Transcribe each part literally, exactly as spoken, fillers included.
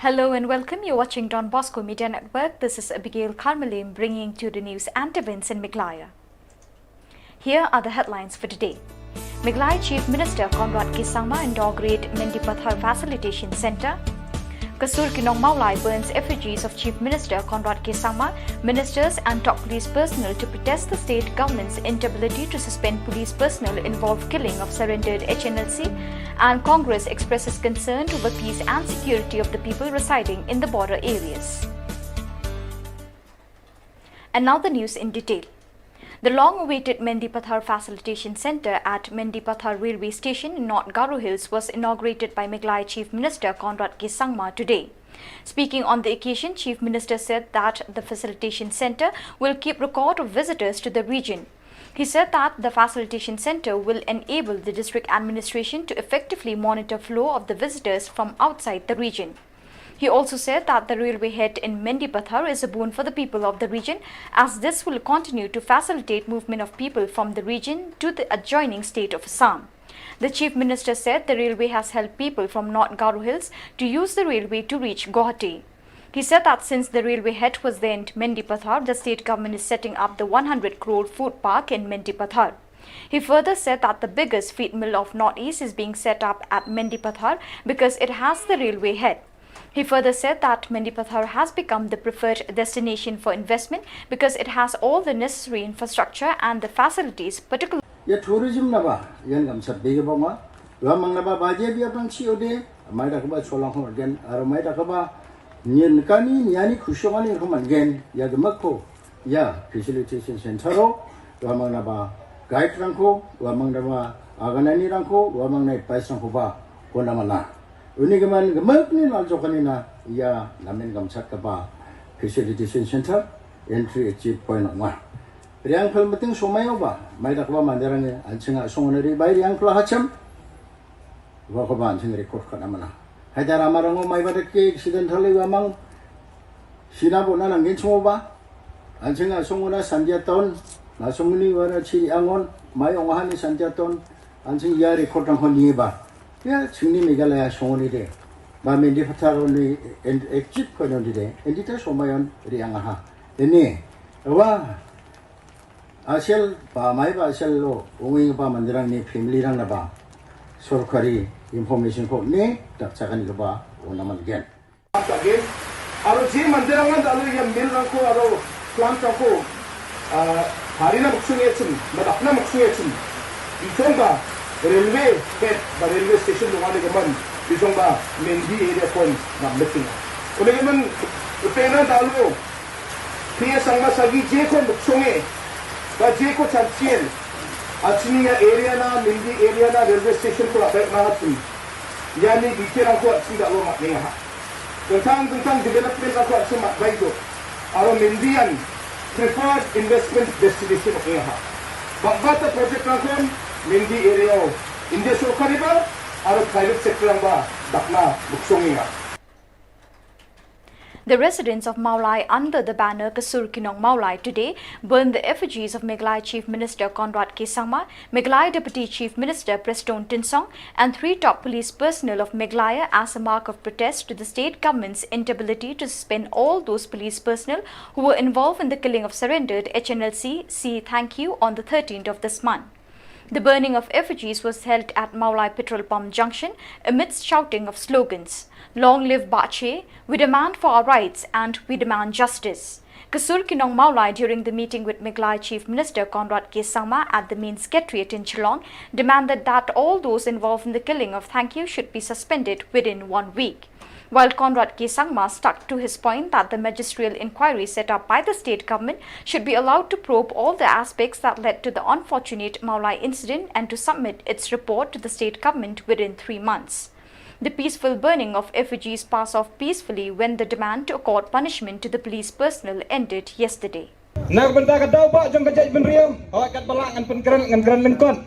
Hello and welcome. You're watching Don Bosco Media Network. This is Abigail Karmalim bringing to the news and events in Meghalaya. Here are the headlines for today. Meghalaya Chief Minister Conrad K Sangma inaugurate Mendipathar Facilitation Centre. Kasur Ki Nong Mawlai burns effigies of Chief Minister Conrad K Sangma, ministers and top police personnel to protest the state government's inability to suspend police personnel involved killing of surrendered H N L C, and Congress expresses concern over peace and security of the people residing in the border areas. And now the news in detail. The long-awaited Mendipathar Facilitation Centre at Mendipathar Railway Station in North Garo Hills was inaugurated by Meghalaya Chief Minister Conrad K Sangma today. Speaking on the occasion, Chief Minister said that the facilitation centre will keep record of visitors to the region. He said that the facilitation centre will enable the district administration to effectively monitor flow of the visitors from outside the region. He also said that the railway head in Mendipathar is a boon for the people of the region, as this will continue to facilitate movement of people from the region to the adjoining state of Assam. The Chief Minister said the railway has helped people from North Garo Hills to use the railway to reach Guwahati. He said that since the railway head was there in Mendipathar, the state government is setting up the one hundred crore food park in Mendipathar. He further said that the biggest feed mill of Northeast is being set up at Mendipathar because it has the railway head. He further said that Mendipathar has become the preferred destination for investment because it has all the necessary infrastructure and the facilities, particularly Ïa tourism naba ïan kam sat bega ba nga. Ïa mang naba ba je bia bang chi ode. Mai da kaba cholang ho gen aro mai da kaba nyin kani nyani khushong ani ruman gen ïa gemak ko. Ïa facilitation centre ro. Ïa mang naba guide rangko, ïa mang naba aganani rangko, ïa mang nai pais rangko ba ko namana. Uni geman gemak ni lal jokani na ïa namen kam sat kaba facilitation centre entry exit point nga. Riang phel meting somai ba mai da kaba mandirang an chinga song na ri bai riang phel hacham. Wa kaba an chinga record kana mana. Hai da rama rango mai ba da ke accident thale wa mang. Sina bo na nangin chungo ba. An chinga song na Sandia Town. Na song ni wa na chi angon mai ong hani Sandia Town. An ching ya record nang hon ni ba. Ya ching ni Meghalaya song ni de. Ba Mendipathar ni exit point ni de. Endi ta somai on riang ha. Ini wa Asel ba mai ba asel lo unging ba mandirang ni family rang na ba sorkari information ko ni dak chakan ke ba unaman gen. Again, aro je mandirang da lo ya mill rangko aro plant rangko hari na maksung ya chim, madak na maksung ya chim. Isong ba railway head ba railway station lo wani gaman isong ba Mendi area kon na meting. Kone gaman pena da lo Pia Sangma sagi je ko muksonge ba je ko chanchien. Achini ya area na, Mendi area na railway station ko labai na hati. Yani detail ang ko achini da lo mat ni ha. Tentang tentang development ang ko achini mat bai do. Aro Mendi an preferred investment destination ni ha. Bak bata project ang kon Mendi area o India sorkari ba aro private sector ang ba dakna muksonge ha. The residents of Mawlai under the banner Kasur Ki Nong Mawlai today burned the effigies of Meghalaya Chief Minister Conrad K Sangma, Meghalaya Deputy Chief Minister Prestone Tynsong, and three top police personnel of Meghalaya as a mark of protest to the state government's inability to suspend all those police personnel who were involved in the killing of surrendered H N L C C Thank You on the thirteenth of this month. The burning of effigies was held at Mawlai Petrol Pump Junction amidst shouting of slogans, "Long live Bahche, we demand for our rights and we demand justice." Kasur Ki Nong Mawlai, during the meeting with Meghalaya Chief Minister Conrad K Sangma at the main secretariat in Shillong, demanded that all those involved in the killing of Thank You should be suspended within one week. While Conrad K Sangma stuck to his point that the magisterial inquiry set up by the state government should be allowed to probe all the aspects that led to the unfortunate Mawlai incident and to submit its report to the state government within three months. The peaceful burning of effigies passed off peacefully when the demand to accord punishment to the police personnel ended yesterday. Na ka bynta ka daw ba jong ka jaitbynriew, hooid katba lah ngan pynkren ngan kren lyngkot.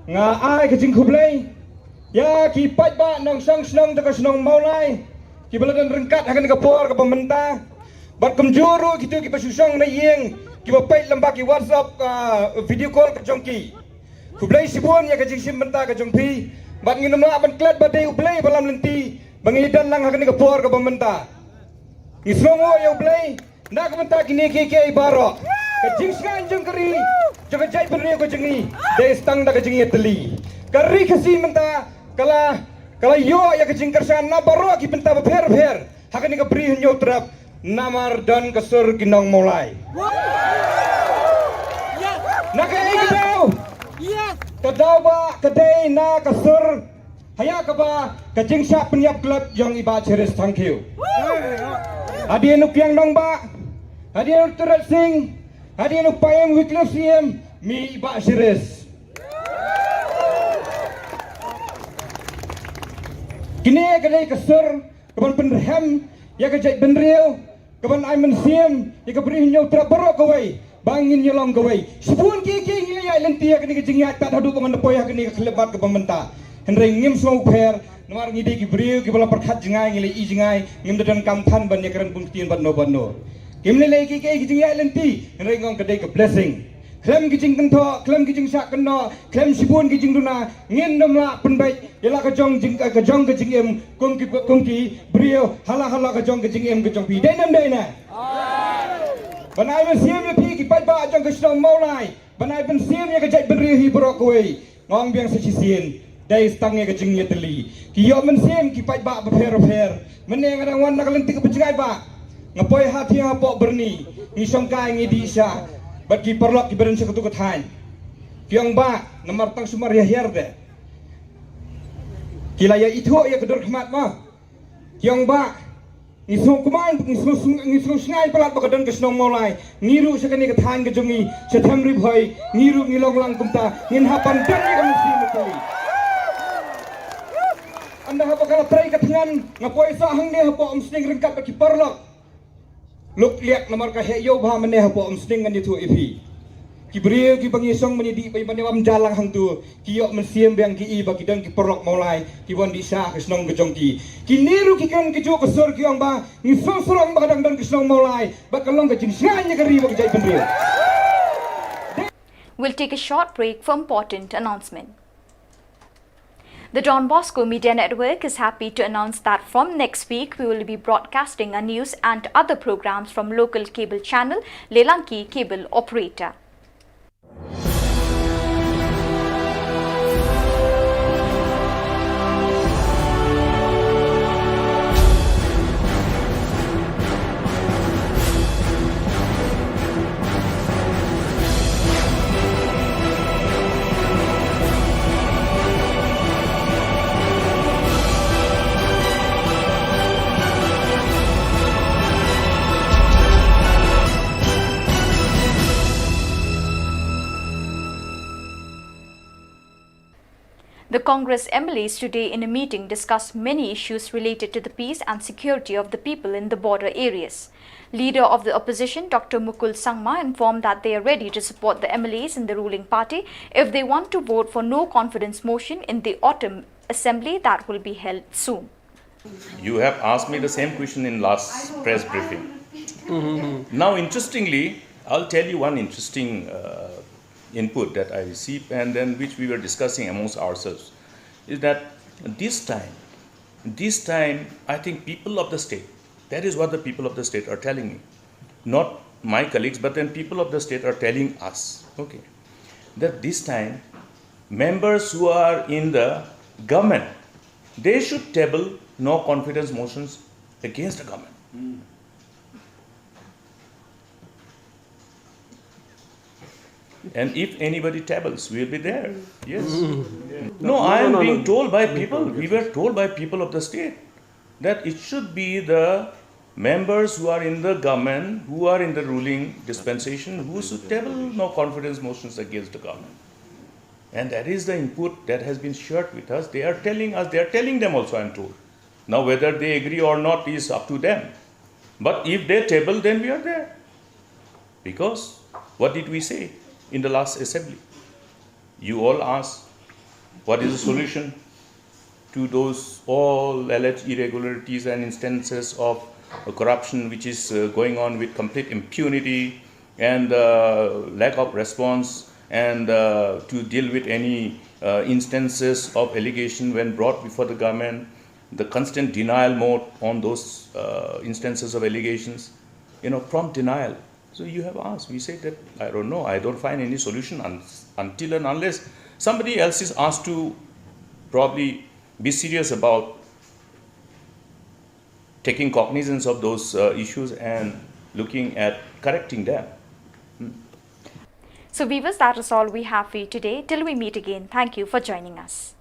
Nga ai ka jingkhublei ïa ki paidbah nongshong shnong jong ka shnong Mawlai kiba la don ryngkat ha kane ka por kaba mynta. Bad kumjuh ruh kito kiba shu shong na ïing kiba peit lyngba ki WhatsApp, ah, video call ka jong ki. Khublei shibun ïa ka jingshim bynta ka jong phi. Bad ngin ym lah ban klet ba dei U Blei ba lam lynti. ba ngi don lang ha kane ka por kaba mynta. Ngi sngewnguh ïa U Blei na ka bynta kine kiei kiei baroh. Ka jingshngaiñ jong ka ri, jong ka jaitbynriew ka jong ngi, dei tang da ka jingïatylli. Ka ri Khasi mynta ka la, ka la ïoh ïa ka jingkyrshan na baroh ki bynta bapher bapher ha kane ka Bri Hynñiewtrep, namar don ka sur ki nong Mawlai. Na kaei ka daw? Ka daw ba ka dei na ka sur ha ïa kaba ka jingshah pynïap klet jong i Bah Cherish Thangkhiew. Hadien u Kiang Nangbah, hadien u Tirot Sing, hadien u Paiem Wycliffe Syiem, mih i Bah Cherish. Kine ka dei ka sur kaban pynrhem ïa ka jaitbynriew, kaban ai mynsiem ïa ka Bri Hynñiewtrep baroh kawei ba ngin ïalong kawei. Shibun kiei kiei ngi la ïaid lynti ha kane ka jingïaid tad haduh ba ngan da poi ha kane ka khyllipmat kaba mynta. Hynrei ngim sngewpher namar ngi dei ki briew kiba la pyrkhat jngai, ngi la i jngai, ngim da donkam than ban ïakren bun ktien bad no bad no. Kim lei lei kiei kiei ki jingïaid lynti, hynrei nga ong ka dei ka blessing. Khlem ki jingkynthoh, khlem ki jingshah kynnoh, khlem shibun ki jingduna, ngin ym lah pynbeit ïa la ka jong jing, ka jong ka jingim kum ki, kum ki briew ha la, ha la ka jong ka jingim ka jong phi. Dei ne ym dei ne? Ban ai mynsiem ïa phi ki paidbah jong ka shnong Mawlai, ban ai mynsiem ïa ka jaitbynriew hi baroh kawei. Nga ong biang sa shisien, dei tang ïa ka jingïatylli. Ki ïoh mynsiem ki paidbah bapher bapher. Mynne nga dang wan na ka lynti kaba jngai bah, nga poi ha thiang hapoh Byrni, ngi shongkai ngi dih sha bad ki paralok kiba don sha katu ka thaiñ. Ki ong bah, namar tang sumar ïa hiar de, ki la ïa ithuh ïa ka dur khmat ma. Ki ong bah, ngi sngewkmen, ngi sngew, ngi sngewshngaiñ palat ba ka don ka shnong Mawlai. Ngi ruh sha kane ka thaiñ ka jong ngi, sha Them Ri Bhoi, ngi ruh ngi long lang kumta, ngin hap ban don ïa ka mynsiem ïatylli. Ynda haba ka la trei ka thngan, nga poi sah hangne hapoh Umsning ryngkat bad ki paralok. Luk liak namar ka heh ïew bha mynne hapoh Umsning, ngan ïathuh ïa phi. Ki briew kiba ngi shong ban ïadih, ban ïa bam ja lang hangtu, ki ïoh mynsiem biang ki i ba ki don ki paralok Mawlai kiban dih sha ka shnong ka jong ki. Kine ruh ki kren kajuh ka sur, ki ong ba ngi sngewsarong ba ka dang don ka shnong Mawlai bad ka long ka jingshngaiñ ïa ka ri bad ka jaitbynriew. We'll take a short break for important announcement. The Don Bosco Media Network is happy to announce that from next week we will be broadcasting our news and other programs from local cable channel, Lelanki Cable Operator. The Congress M L As today in a meeting discussed many issues related to the peace and security of the people in the border areas. Leader of the opposition, Doctor Mukul Sangma, informed that they are ready to support the M L As in the ruling party if they want to vote for no confidence motion in the autumn assembly that will be held soon. You have asked me the same question in last press briefing. Now, interestingly, I'll tell you one interesting uh, input that I received and then which we were discussing amongst ourselves, is that this time, this time, I think people of the state, that is what the people of the state are telling me. Not my colleagues, but then people of the state are telling us, okay, that this time members who are in the government, they should table no confidence motions against the government. And if anybody tables, we'll be there. Yes. No, I am being told by people. We were told by people of the state that it should be the members who are in the government, who are in the ruling dispensation, who should table no confidence motions against the government. And that is the input that has been shared with us. They are telling us, they are telling them also, I'm told. Now, whether they agree or not is up to them. But if they table, then we are there. Because what did we say in the last assembly? You all asked, what is the solution to those all alleged irregularities and instances of uh, corruption which is uh, going on with complete impunity and uh, lack of response and uh, to deal with any uh, instances of allegation when brought before the government? the constant denial mode on those uh, instances of allegations, you know, prompt denial. So you have asked, we said that, I don't know, I don't find any solution un- until and unless somebody else is asked to probably be serious about taking cognizance of those uh, issues and looking at correcting them. So, viewers, that is all we have for you today. Till we meet again, thank you for joining us.